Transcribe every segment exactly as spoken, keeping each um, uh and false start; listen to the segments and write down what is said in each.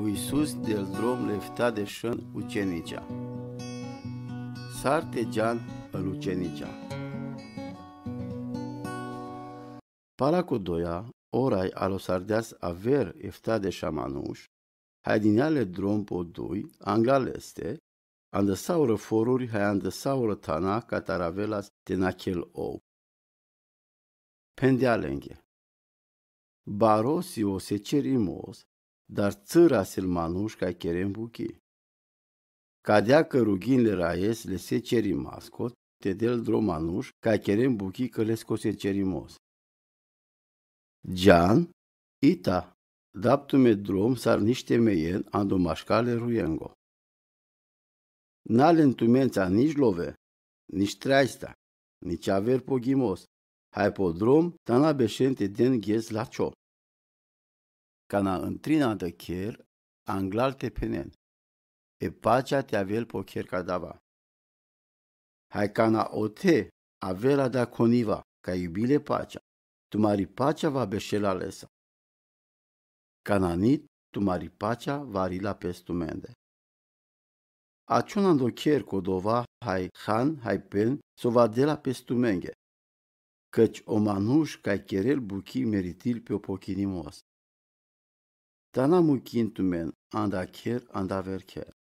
Isus del drom le eftadešan učenicea. Sar te džan al učenicea. Pala kodoja, orai alo sar deas aver eftadeša manuš, hajdinea le drom po duj, anglal leste, andasa ora foruri haj andasa ora thana katar avelas te nakhel ov. Phendea lenge: Baro si o sećerimo, dar cãra sel manuš kaj keren bukhi. Kadea ka rugin le rajes le sećerimasko te del drom manuš kaj keren bukhi kalesko sećerimo. Džan, ita, dab tumen drom sar niš te mejen ando maškar le rujengo. Na len tumenca niš love, niš trajsta, nič aver po gimos, haj po drom thana bešen te den gez lačho. Kana ntrin anda kher, anglal te phenen: E pača te avel po kher kadava. Haj kana ote avela da koniva kaj iubi le pača, tumari pača va bešela lesa. Kana nit, tumari pača va rila pes tumende. Ačhon ando kher kodova haj han haj phen so va dela pes tumenge. Kač o manuš kaj kerel bukhi meritil pe o pokhinimo. Thana mukhin tumen anda kher anda aver kher.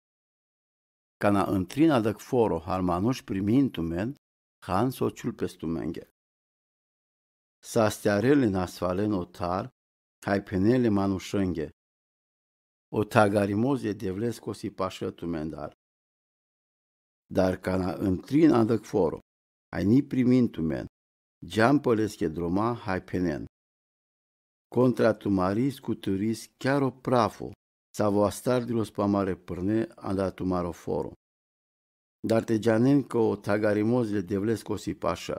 Kana ntrin anda kforo har manuš primin tumen, han so čhul pes tumenge. Sastearen le nasvalen o thar, haj phenen le manušenge: O thagarimo le Devlesko si paša tumendar. Dar kana ntrin anda kforo, haj ni primin tumen, džan paleske droma haj phenen: Kontra tumari skuturi si kjaro prafo, savo astardilo si pamare prne anda tumaro foro. Dar te džanen ka o thagarimo le Devlesko si paša.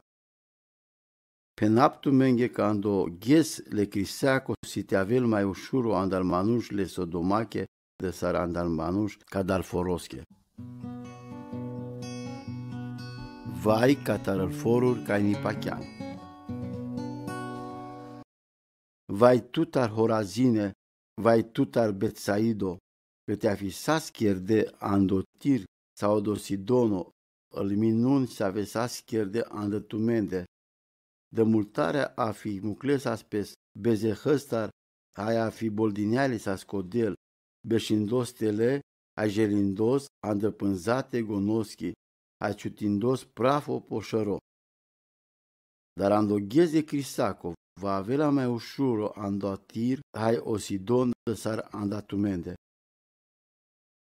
Phenab tumenge ka ando gez le krisako si te avel maj ušuro andal manuš le Sodomake, de sar andal manuš kadal foroske. Vaj katar al forur kaj ni pakjan. Vaj tutar Horazine, vaj tutar Betsaido, ke te afisas kerde ando Tir, sa odo Sidono, al minun sa vesas kerde ando tumende. De multare afi muklesas pes bezehastar, haj afi boldinjale sas kodel, bešindos tele, haj želindos ando pânzate gonoski, haj čutindos prafo po šaro. Dar ando gez le krisako, va avela maj ušuro ando Tir, haj o Sidon de sar ando tumende.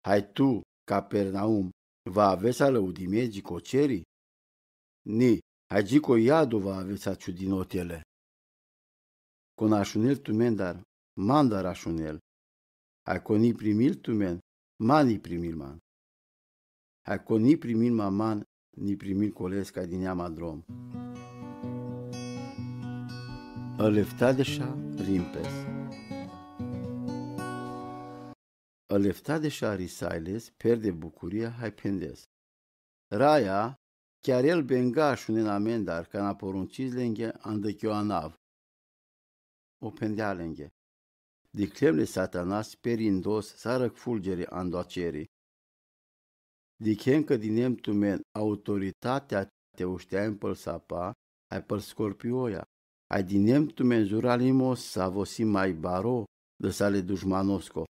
Haj tu, Kapernaum, va avesa le udime dži ko čeri? Ni, haj dži ko jado va avesa čudino tele. Ko na ašunel tumendar, mandar ašunel. Haj ko ni primil tumen, man ni primil man. Haj ko ni primil ma man, ni primil koles kaj dinja ma drom. Al eftadeša rimpes. Al eftadeša risajles perde bukuria haj phendes: Raja, kjarel benga ašunen amendar kana porunčis lenge ando ki o anav. O phendea lenge: Dikhlem le Satanas perindos sar ak fulgeri ando čeri. Dikhen ka dinem tumen autoritatea te ušteaen pal sapa, haj pal skorpioja, haj dinem tumen zuralimo savo si maj baro de sar le dušmanosko.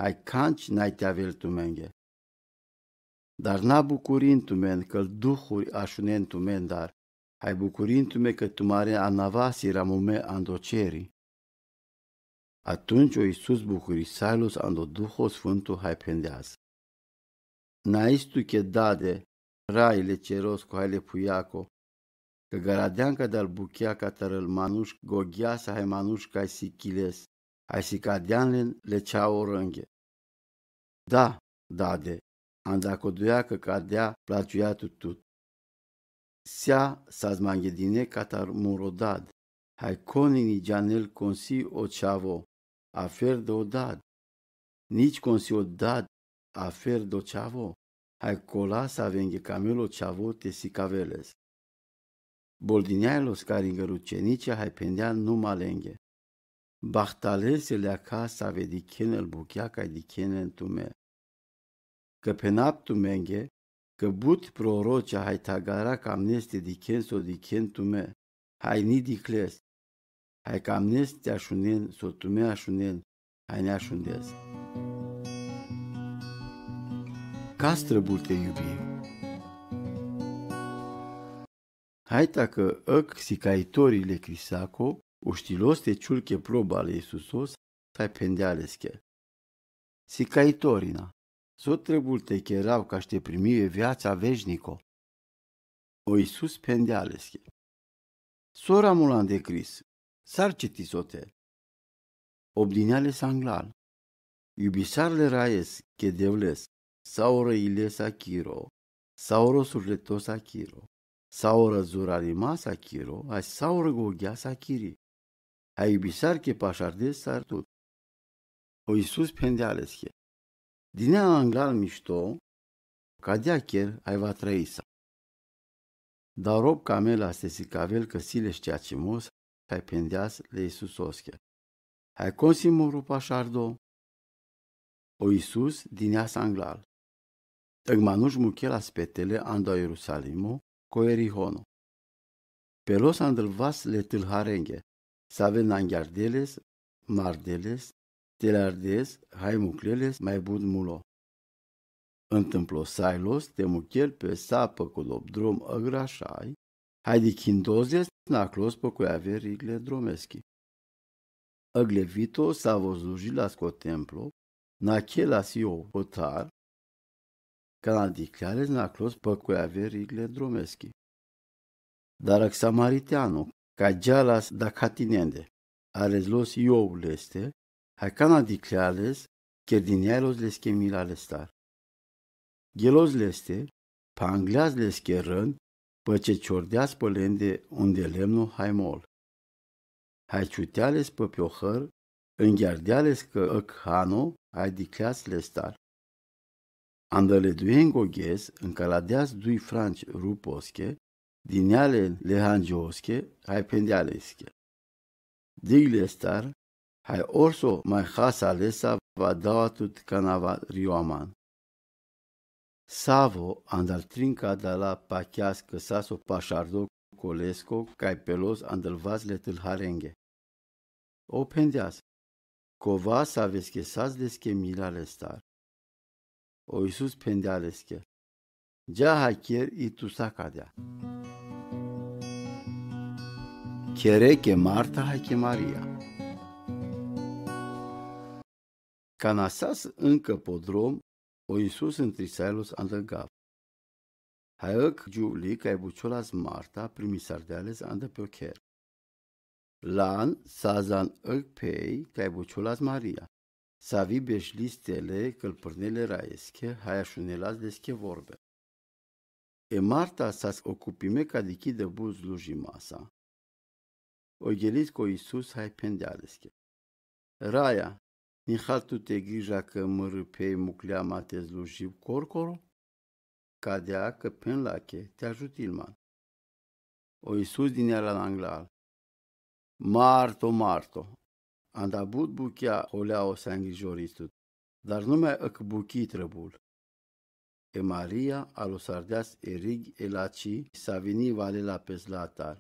Haj kanč naj te avel tumenge. Dar na bukurin tumen kal duhuri ašunen tumendar, haj bukurin tumen kal tumare anava si ramume ando čeri. Atunjca o Isus bukurisajlos ando Duho Sfântu haj phendeas: Na is tuke dade, Rai le čerosko haj le phuljako, ka garadean kadal bukja katar al manuš gogja sa haj manuš kaj si kiles, haj sikadean len le čhavo rânge. Da, dade, anda kodoja ka kadea plačuja tu tut. Sja sa zmangedine katar muro dad, haj ko ni ni džanel kon si o čhavo, afer do dad. Nič kon si o dad, afer do čhavo, haj kola savenge kamel o čhavo te sikavel les. Boldinjajlos karingar učeniča haj phendea numa lenge. Bahtalesele a casave dikhen el buchea cai dikhen le tume. Cã phenab tumenge, cã but proroci hai tagara camnesti dikhen so dikhen tume, hai ni dikhles, hai camnesti ašunen so tume ašunen, hai ni ašundes. Kas trăbul te iubim? Hai ta cã ãc sicaitori le crisaco, uštilos te ciulche proba le Isusos, hai phendea leske: Sicaitorina, so trăbul te cherau ca sh-te primi e viatsa vecnico? O Isus phendea leske: Sora mulan de cris, sar citisote. Obdinea les anglal: Iubisar le raes, che Devles, saorã ilesa chiro, saorã surletos a chiro, saorã zurarimas a chiro, hai saorã gogeas a chiri. Hai iubisar che pašardes sar tut. O Isus phendea leske: Dinea anglal mishto, cadea cher hai va traisa. Darob camelas te sicavel cãsile sh-ceacimos, hai phendeas le Isusoske: Hai consi moro pašardo? O Isus dineas anglal: Ãc manush muchelas pe tele ando Ierusalimo, co Erihono. Pelos andãlvas le tãlharenghe, s-avel nangjardeles, mardeles, telardes, hai mucleles mai but mulo. Ãntãmplosailos te muchel pe sapã cudob drom ãc rašai, hai dikhindosles naclos pãcoi aver rigle dromeschi. Ãc levitos savo slujilas co templo, nachelas iov pãtar, cana dikhleales naclos pãcoi aver rigle dromeschi. Dar ãc samariteano, cai dzalas dacatinende, areslos iov leste, hai cana dikhleales, cher dineailos leske mila lestar. Ghelos leste, pangleas leske rãnd, pãce ciordeas pãlende un de lemno hai mol. Hai ciuteales pã piohãr, ãngjardeales cã ãc hano hai dikhleas lestar. Andãleduiengoghes, ãncaladeas dui franci ruposche, dineale le hangeosche, hai phendea leske: Dii lestar, hai orso mai hasa lesa va dau a tut cana va rioaman. Savo andar trin cadala pacheas cãsa so pašardo co lesko, cai pelos andãlvas le tãlharenghe. O phendeas: Cova s-aveskesas leske mila lestar. O Isus phendea leske: Dza hai cher i tu sa cadea. Chere che Marta hai che Maria. Cana sas ãncã po drom, o Isus ãntrisailos andã gav. Hai ãc giulic cai buciolas Marta, primisardeales andã piocher. Lan sazan ãc pei cai buciolas Maria, s-avi bešlistele cãlpãrnele raesche, hai ašunelas leske vorbe. E Marta sas ocupime ca dichidã but slujimasa. O ghelis co Isus hai phendea leske: Raia, nihal tu te grija cã mãrã pei muclea ma te slujib corcoro? Cadea cã phen lache te ajutil man. O Isus dinea lan anglal: Marto, Marto, anda but buchea holeaos hai ngrijoris tut, dar numai ãc buchi trãbul. E Maria alosardeas e righi e laci, s-avini valela pes latar,